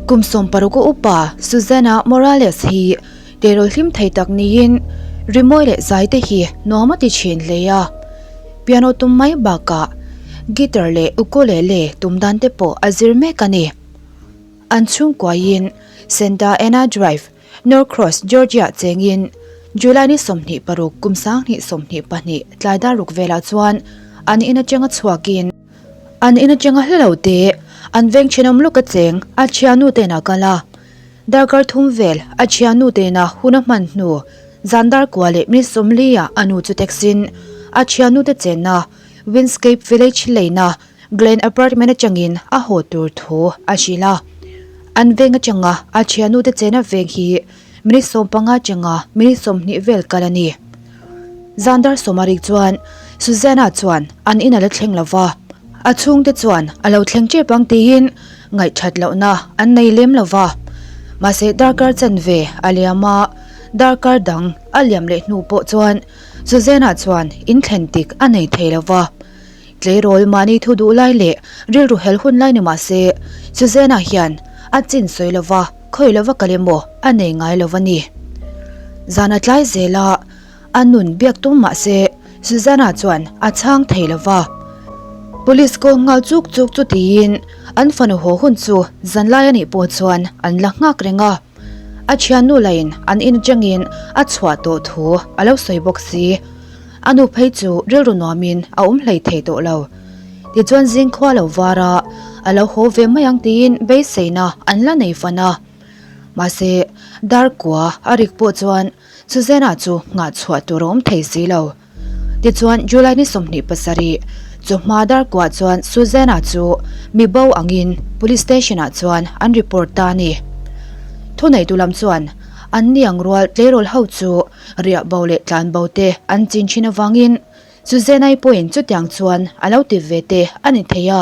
Kum 60 a upa Susana Morales hi terawl hlim thei tak niin rimawi leh zai te hi nuam a ti thin hle a. Piano tum mai bakah guitar leh ukulele tum dan te pawh a zir mek a ni. An chhungkuaiin Santa Ana Drive, Norcross, Georgia chengin July ni 26 kum 2022 tlai dar ruk velah chuan an in atanga chhuakin an in atanga hla lo te an veng thenawm lawk a cheng a thiannu ten a kal a. Darkar thum vel a thiannu tena hun a hman hnu zan dar kua leh minute 40 ah a nu chu taxi-in a thiannu te chenna Windscape Village leina Glen Apartment atangin a haw tur thu a hrilh a. An veng atanga a thiannu te chena veng hi minute 15 atanga minute 20 vel kal a ni. Zan dar sawmarik chuan Susanna chuan an in a la thleng lova, a chhungte chuan a lo thleng tep ang tiin ngaihthat lohna an nei lem lova. Mahse darkar chanve a liam a, darkar dang a liam leh hnu pawh chuan Susanna chuan in thlen tik a nei thei lova. Tleirawl mahni thu duh lai leh rilru hel hun lai ni mah se, Susanna hian a chin sawi lova, khawi lova kal emaw a nei ngai lo a ni. Zan a tlai zel a, a nun biak tum mah se, Susanna chuan a chhang thei lova. Police call nghal chuk chuk chu tiin an fanu haw hun chu zan lai a nih pawh chuan an la nghak reng a. A thiannu lain an in atangin a chhuah tawh thu a lo sawi bawk si. A nu phei chu rilru nuamin a awm hlei thei tawh lo. Tichuan zing khua lo var a, a lo haw ve mai ang tiin beiseina an la nei fan a. Mahse, dar kua a rik pawh chuan Susanna chu nghah chhuah tur a awm thei si lo. Tichuan July ni 27, chawhma dar kuah chuan Susanna chu mi bo angin Police Station ah chuan an report ta a ni. Thuneitu lam chuan an niang rual tleirawl ho chu riah bo leh tlan bo te an chin thin avangin Susanna-i pawhin chutiang chuan a lo ti ve te a ni thei a,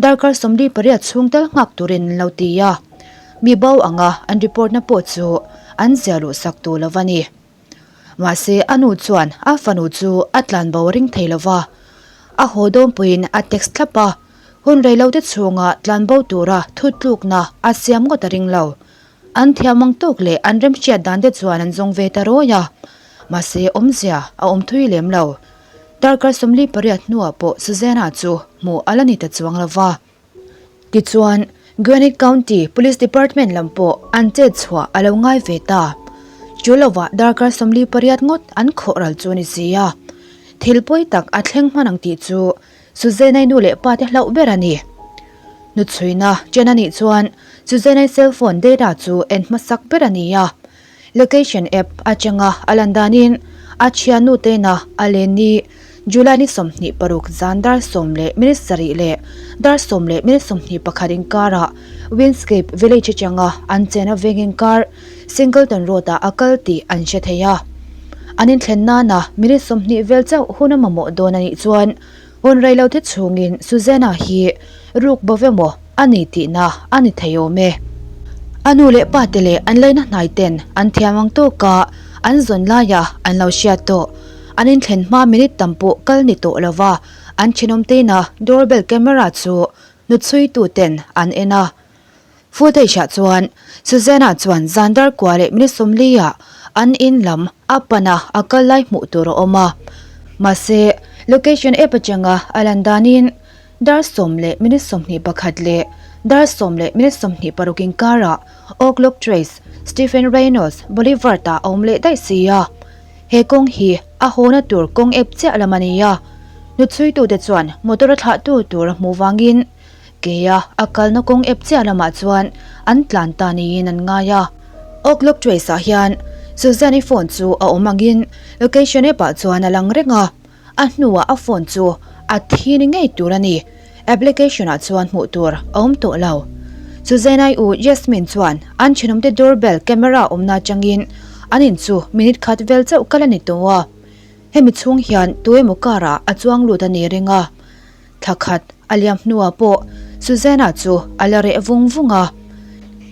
darkar 48 chhung tal nghak turin an lo ti a, mi bo anga an report na pawh chu an ziah luh sak tur lo a ni. Mahse a nu chuan a fanu chu a tlan bo ring thei lo va, a haw dawnpuiin a text thlap a, hun reilote chhunga tlan bo tura thutlukna a siam ngawt a ring lo. An thiam ang tawk leh an remhriat dan te chuan an zawng ve ta rawi a, mahse awmzia a awm thui lem lo. Darkar 48 hnuah pawh Susanna chu hmuh a la ni ta chuang lo va. Tichuan, Gwinnett County Police Department lam pawh an chet chhuah a lo ngai ve ta. Chu lovah darkar 48 ngawt an khawh ral chu a ni si a. Thil pawi tak a thleng hman ang tih chu Susanna-i nu leh pa te hlauh ber a ni. Hnuchhuina chen a nih chuan Susanna-i cellphone data chu en hmasak ber a ni a. Location app atanga a lan danin a thiannu tena a len ni July ni 26 zan dar 10 leh minute 7 leh dar 10 leh minute 21 inkarah Windscape Village atanga an chena veng inkar Singleton Road-ah a kal tih an hre thei a. An inthlen nana minute 20 vel chauh hun a mamawh dawn a nih chuan hun reilote chhungin Susanna hi ruk bo emaw a ni tihna a ni thei awm e. A nu leh pa te leh an leina hnai ten an thiam ang tawka an zawn laia an lo hriat tawh. An inthlen hma minute tam pawh kal ni tawh lova an thenawm teina doorbell camera chu hnuchhuitu ten an en a. Footage ah chuan Susanna chuan zan dar kua leh minute 40 ah an in lam a pan a a kal lai hmuh tur a awm a. Mahse, location app atanga a lan danin Dar 10 leh minute 21 leh dar 10 leh minute 26 inkarah Oaklock Trace, Stephen Reynolds Boulevard ah a awm leh daih si a. He kawng hi a hawna tur kawng ep chiah lam a ni a. Hnuchhuitute chuan motor a thlahtu tur a hmuh vangin kea a kalna kawng ep chiah lamah chuan an tlan ta niin an ngai a. Oaklock Trace ah hian Suzanne-i phone chu a awm angin location app ah chuan a lang reng a. A hnuah a phone chu a thi ni ngei tur a ni. Application ah chuan hmuh tur a awm tawh lo. Susanna-i u Jasmine chuan an thenawmte doorbell camera awmna atangin an in chu minute khat vel chauh kal a ni tawh a. Hemi chhung hian tu emaw car ah a chuang lut a ni reng a. Thla khat a liam hnuah pawh Susanna chu a la reh vung vung a.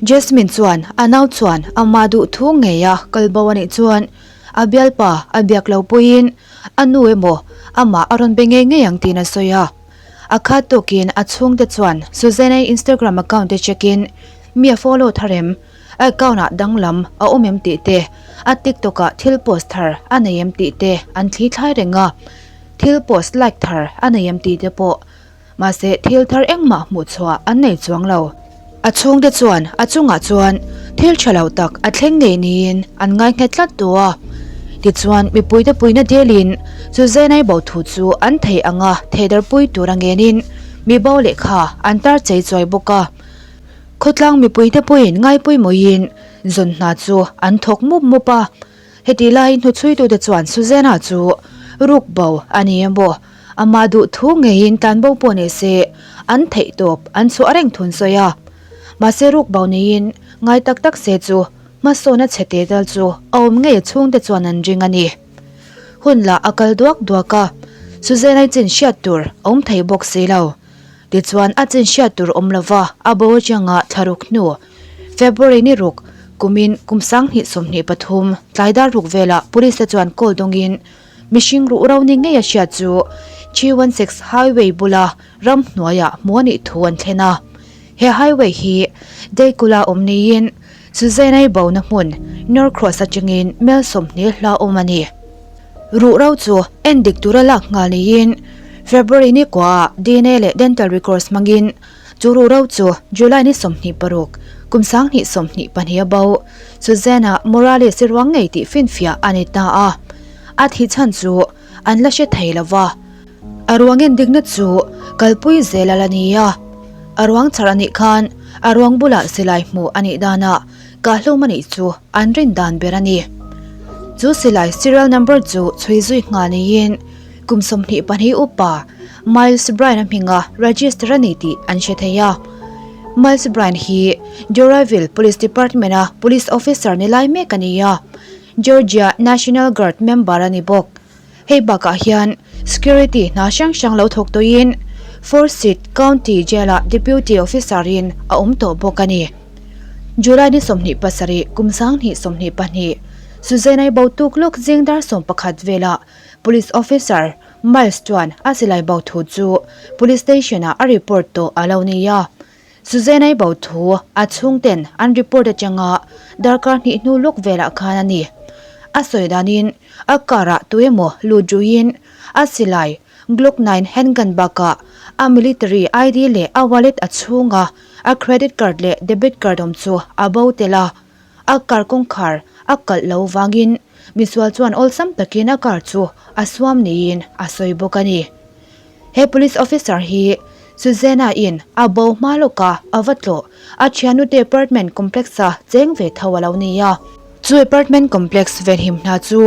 Jasmine chuan a nau chuan amah duh thu ngei a kal bo a nih chuan a bialpa a biak lo pawhin a nu emaw amah a rawn be ngei ngei ang tiin a sawi a. A khat tawkin a chhungte chuan Susanna-i Instagram account te check in. Mi a follow thar em? A account ah danglam a awm em tih te, a tiktok ah thil post thar a nei em tih te an thli thlai reng a. Thil post like thar a nei em tih te pawh. Mahse thil thar engmah hmuh chhuah an nei chuang lo. A chhungte chuan a chungah chuan thil tha lo tak a thleng ngei niin an ngai nghet tlat tu a. Tichuan mipuite puina delin chu Zainai bo thu chu an theih anga theidarpui tur a ngenin mi bo lehkha an tar chei chuai bawk a. Khawtlang mipuite pawhin ngaipawimawhin zawn hna chu an thawk mup mup a. Heti laiin hnuchhuitute chuan Susanna chu ruk bo a ni emaw, amah duh thu ngeiin tlan bo pawh ni se an theih tawp an chhuah reng thun sawi a. Mahse ruk bo niin ngai tak tak se chu hmasawna chhe te tal chu a awm ngei a chhungte chuan an ring a ni. Hun lah a kal duak duak a, Susanna-i chin hriat tur a awm thei bawk si lo. Tichuan a chin hriat tur awm lova a bo atanga thlaruk hnu February ni ruk kumin kum 2023 tlai dar ruk velah police te chuan call dawngin mihring ruh ro ni ngei a hriat chu 316 highway bula ramhnuaiah hmuh a nih thu an thlen a. He highway hi Deikula awm niin Suzainai bona hmun Norcross atangin mel 20 hla awm a ni. Ruh ro chu en dik tura lak nghal niin February ni kuaah dna leh dental records hmangin chu ruh ro chu July ni 26, kum 2022 a bo. Susanna Morales i ruang ngei tih finfiah a ni ta a, a thih chhan chu an la hre thei lo va. A ruang en dikna chu kalpui zel a la ni a, a ruang char a nih khan a ruang bulah silai hmuh a nih danah Kahlum a nih chu an rin dan ber a ni. Chu silai serial number chu chhui zui nghal niin kum 22 upa Miles Bryan-a hminga register a ni tih an hre thei a. Miles Bryan hi Doraville Police Department-a police officer ni lai mek a ni a, Georgia National Guard member a ni bawk. Hei bakah hian security hna hrang hrang lo thawk tawhin Forsyth County Jail-ah Deputy Officer-in a awm tawh bawk a ni. July ni 27 kum 2022, Suzainai bo tuk lawk zing dar 11 velah Police Officer Miles chuan a silai bo thu chu Police Station-ah a report tawh a lo ni a. Suzainai bo thu a chhungten an report atanga darkar hnih hnu lawk velah khan a ni. A sawi danin a car-ah tuemaw lut ruiin a silai Glock 9 handgun bakah a military ID leh a wallet a chhunga a credit card leh debit card awm chu a bo tel a. A car kawngkhar a kalh lo vangin misual chuan awlsam takin a car chu a suam niin a sawi bawk a ni. He police officer hi Susanna in a bo hma lawka a va tlawh a thiannute apartment complex a cheng ve tho a lo ni a. Chu apartment complex venhim hna chu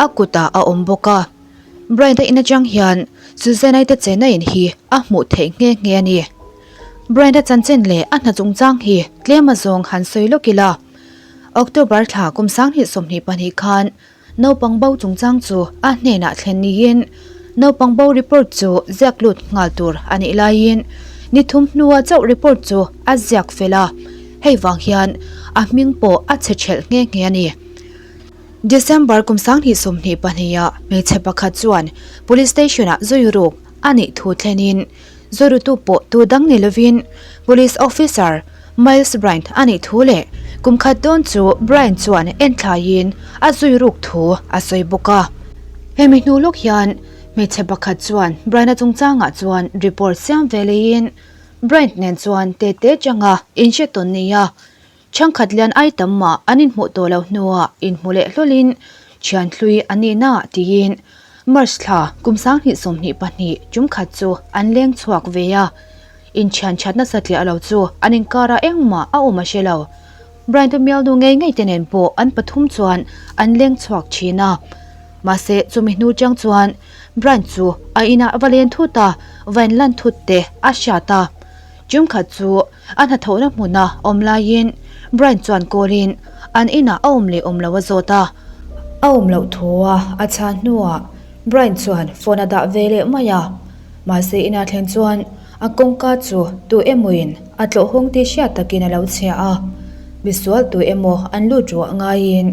a kutah a awm bawk a. Bryant-a in atang hian Susanna-i te chenna in hi a hmuh theih nghe nghe a ni. Bryant-a chanchin leh a hna chungchang hi tlem a zawng han sawi lawk ila. October thla kum 2022 khan naupang bo chungchang chu a hnenah thlen niin naupang bo report chu ziak lut nghal tur a nih laiin ni thum hnua chauh report chu a ziak fel a, hei vang hian a hming pawh a chhe thelh nghe nghe a ni. December kum 2022 ah hmeichhe pakhat chuan police station ah zui ruk a nih thu thlenin Zorutu pawh tu dang ni lovin Police Officer Miles Bryant a nih thu leh kum khat dawn chu Bryant chuan en thlaiin a zui ruk thu a sawi bawk a. Hemi hnu lawk hian hmeichhe pakhat chuan Bryant-a chungchangah chuan report siam ve leiin Bryant nen chuan tete changa inhre tawn nia Chhangkhat lian ai tam mah an inhmuh tawh loh hnuah inhmu leh hlawlin thian hlui a ni na tiin March thla kum 2022 tum khat chu an leng chhuak ve a. Inthian that nasa tliah lo chu an inkarah engmah a awm a hre lo. Bryant-a mialnu ngei ngei te nen pawh an pathum chuan an leng chhuak thin a. Mahse chumi hnu chang chuan Bryant chu a inah va len thut a, va inlan thut te a hriat a. Tum khat chu A hnathawhna hmuna awm laiin Brian chuan call-in an inah a awm leh awm lo a zawt a. A awm loh thu a a chhan hnuah Brian chuan phone a dah ve leh mai a. Mahse ina thlen chuan a kawngka chu tu emawin a tlawh hawng tih hriat takin a lo chhia a. Misual tu emaw an lut ruah ngaiin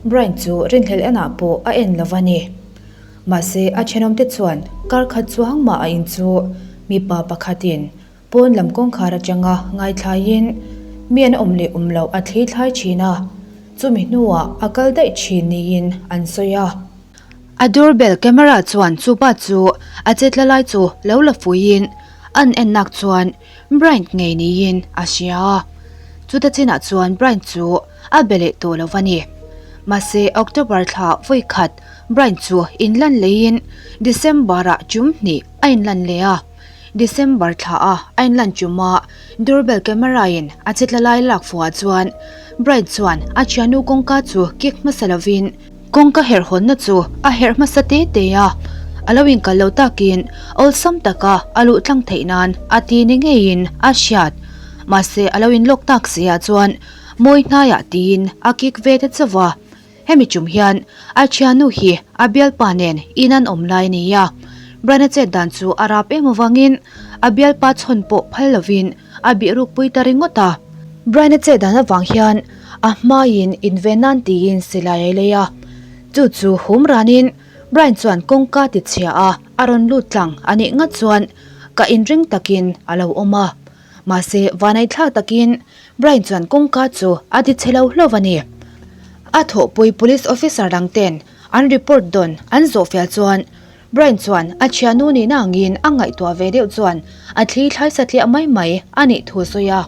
Brian chu rinhlelh enah pawh a en lo va ni. Mahse a thenawmte chuan kar khat chuang mah a in chu mipa pakhatin Pawn lam kawngkhar atanga ngaithlaiin mi an awm leh awm loh a thli thlai thin a, chumi hnuah a kal daih thin niin an sawi a. A doorbell camera chuan chupa chu a chetla lai chu lo la fuiin an en nak chuan Bryant ngei niin a hria a. Chuta chinah chuan Bryant chu a be leh tawh lo a ni. Mahse October thla vawi khat Bryant chu inlan leiin December ah tum hnih a inlan leh a. December thla a a inlan tuma doorbell camera in a chetla lai lak fuhah chuan Bryant chuan a thiannu kawngka chu kick hmasa lovin Kawngka herh hawnna chu a herh hmasa te te a, a lo inkal lo takin awlsam taka a luh tlang theih nan a ti ni ngeiin a hriat. Mahse a lo inlawk tak si ah chuan mawi hnaiah tiin a kik ve ta chauh a. Hemi tum hian a thiannu hi a bialpa nen in an awm lai a ni a. Brian-a chet dan chu a rap em avangin a bialpa chhawn pawh phal lovin a bih rukpui ta ringawt a. Brian-a chet dan avang hian a hmaiin inven nan tiin silai a lei a. Chu chu hum ranin Brian chuan kawngka ti chhia a, a rawn lut tlang a nih ngat chuan ka inring takin a lo awm a. Mahse vanaithlak takin Brian chuan kawngka chu a ti chhe lo hlauh a ni. A thawhpui police officer dang ten an report dawn an zawh fel chuan Brian chuan a thiannu nihna angin a ngaihtuah ve deuh chuan a thli thlai satliah mai mai a nih thu sawi a,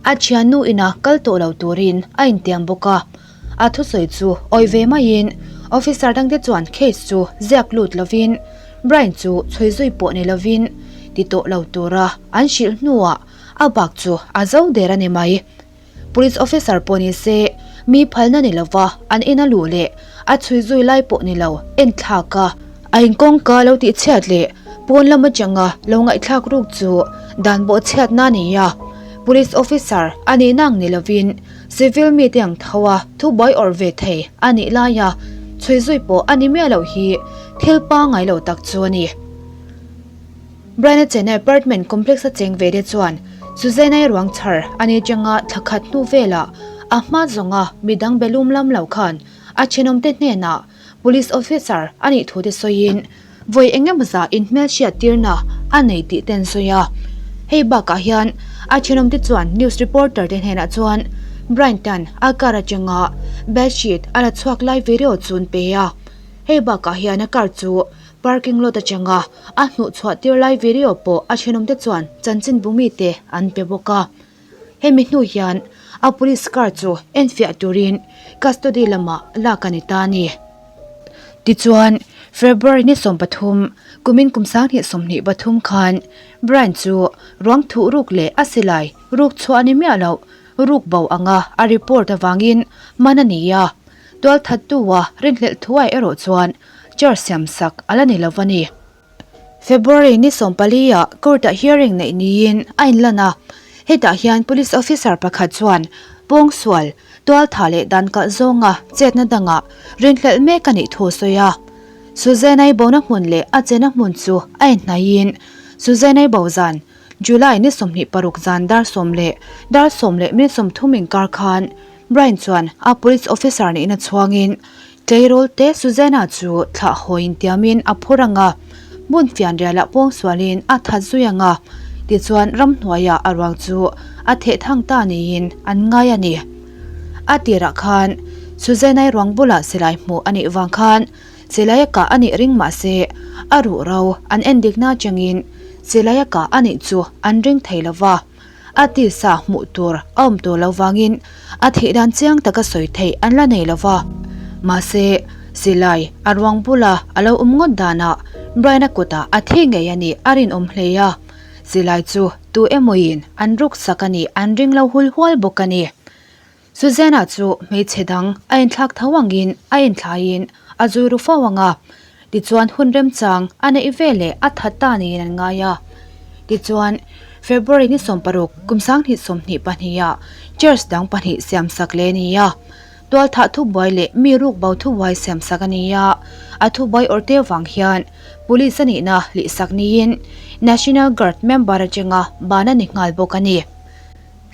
a thiannu ina kal tawh lo turin a intiam bawk a. A thusawi chu awih ve maiin officer dangte chuan case chu ziak lut lovin Brian chu chhui zui pawh ni lovin ti tawh lo tura an hrilh hnuah a bak chu a zo der a ni mai. Police officer pawh ni se, mi phalna ni lova an ina luh leh a chhui zui lai pawh ni lo en thlak a, a inkawngka lo tih chhiat leh pawn lam atanga lo ngaihthlak ruk chu dan bawh chhiatna a ni a. Police officer a nih nang ni lovin civil mite ang tho a thubuai awrh ve thei a nih laia chhui zui pawh a ni miah loh hi thil pangngai lo tak chu a ni. Brian-a chena apartment complex a cheng ve te chuan Suzanne-i ruang chhar a ni atanga thla khat hnu velah a hma zawnga midang be lum lam lo khan a thenawmte hnenah police officer a nih thu te sawiin vawi eng emaw zah inhmelhriat tirna a nei tih te an sawi a. Hei bakah hian a thenawmte chuan news reporter te hnenah chuan Brian-ta'n a car atanga bedsheet a la chhuak lai video chu an pe a. Hei bakah hian a car chu Parking lot atanga a hnuhchhuah tir lai video pawh a thenawmte chuan chanchinbu mite an pe bawk a. Hemi hnu hian a police car chu enfiah turin custody lamah lak a ni ta a ni. Tichuan, February ni 13, kumin kum 2023 khan Brian chu ruang thuh ruk leh a silai ruk chhuah a ni miah loh ruk bo anga a report avangin man a ni a. Tualthattu-a rinhlelh thuai erawh chuan Charge siam sak a la ni lo a ni. February ni 14 ah court ah hearing neih niin a inlan a, hetah hian police officer pakhat chuan pawngsual, tualtha leh dan kalh zawnga chetna dangah rinhlelh mek a nih thu a sawi a. Suzanne-i bona hmun leh a chena hmun chu a inhnaihin Suzanne-i bo zan July ni 26 zan dar sawm leh dar sawm leh minute 30 inkar khan Brian chuan a police officer nihna chhuangin Tleirawl te Susanna chu thlah hawiin tiamin a phur ang a, hmun fianrialah pawngsualin a that zui ang a, tichuan ramhnuaiah a ruang chu a theh thang ta niin an ngai a ni. A tirah khan Susanna-i ruang bulah silai hmuh a nih vang khan silai a kah a nih ring mah se a ruh ro an endikna atangin silai a kah a nih chu an ring thei lo va. A tisa hmuh tur a awm tur lo vangin a thih dan chiang taka sawi theih an la nei lo va. Mahse, silai a ruang bula a lo awm ngawt danah Brian-a kutah a thi ngei a nih a rinawm hle a. Silai chu tu emawin an ruksak a nih an ring lo hul hual bawk a ni. Susanna chu hmeichhe dang a inthlak tho angin a inthlaiin a zui ru fo ang a, tichuan hun remchang a neih ve leh a that ta niin an ngai a. Tichuan, February ni 16 kum 2022 ah church dang pahnih siamsak leh a ni a, tualthah thubuai leh mi rukbo thubuai siamsak a ni a, a thubuai awrh te vang hian police a nihna lihsak niin National Guard member atanga ban a ni nghal bawk a ni.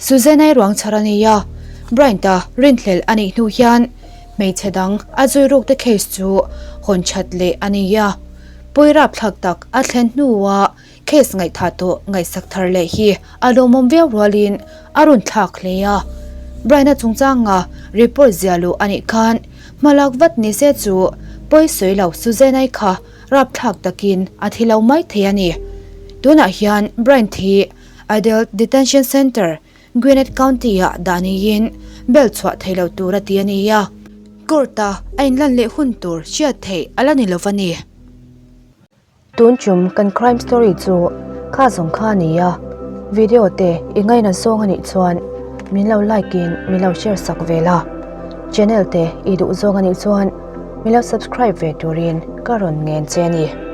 Susanna-i ruang chhar a ni a, Bryant-a rinhlelh a nih hnu hian hmeichhe dang a zui rukte case chu hawn that leh a ni a. Pawi rapthlak tak a thlen hnua. Case ngaihthah tawh ngaihsak thar leh hi a lawmawm viau rualin a rawn thlak hle a. Brian-a chungchanga report ziah luh a nih khan hmalak vat ni se chu pawi sawi lo Suzanne-i kha rapthlak takin a thi lo mai thei a ni. Tunah hian Brian thi Adult Detention Center, Gwinnett County-ah dah niin bail chhuah thei lo tur a ti a ni a. Court-a a inlan leh hun tur hriat theih a la ni lo va ni. Tun chum kan crime story chu kha zawng kha a ni a, video te i ngaina zawng a nih chuan min lo like in min lo share sak ve la, channel te i duh zawng a nih chuan min lo subscribe ve turin ka rawn ngen che a ni.